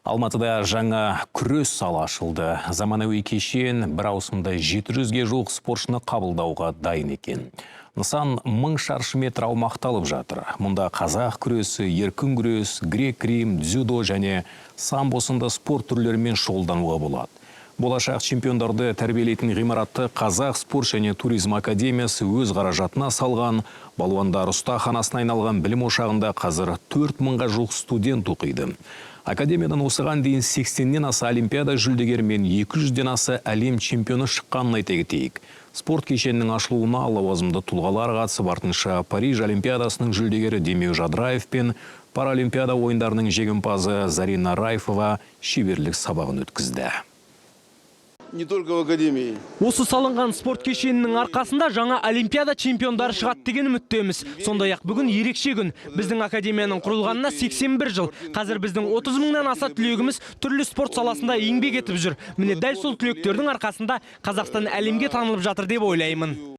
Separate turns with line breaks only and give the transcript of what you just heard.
Алматыда жаңа күрес залы ашылды. Заманауи кешен бір ауысымда 700-ге жуық спортшыны қабылдауға дайын екен. Нысан 1000 шаршы метр аумақты алып жатыр. Мұнда қазақ күресі, еркін күрес, грек-рим, дзюдо және самбо сынды спорт түрлерімен шұғылдануға болады. Болашақ чемпиондарды тәрбиелейтін ғимаратты Қазақ спорт және туризм академиясы өз қаражатына салған. Балуандар ұстаханасына айналған білім ошағында қазір 4000-ға жуық студент оқиды. Академиядан осыған дейін 80-нен аса олимпиада жүлдегері мен 200-ден аса әлем чемпионы шыққанын айта кетейік. Спорт кешенінің ашылуына лауазымды тұлғалар қатысып, артынша Париж олимпиадасының жүлдегері Демеу Жадраев пен Паралимпиада ойындарының жеңімпазы Зарина Райфова шеберлік сабағын өткізді.
Не только в академии.
Осы салынған спорт кешенінің арқасында жаңа олимпиада чемпиондары шығады деген үміттеміз. Сондай-ақ бүгін ерекше күн. Біздің академияның құрылғанына 81 жыл. Қазір біздің 30 мыңнан аса түлегіміз түрлі спорт саласында еңбек етіп жүр. Міне, дәл сол түлектердің арқасында Қазақстан әлемге танылып жатыр деп ойлаймын.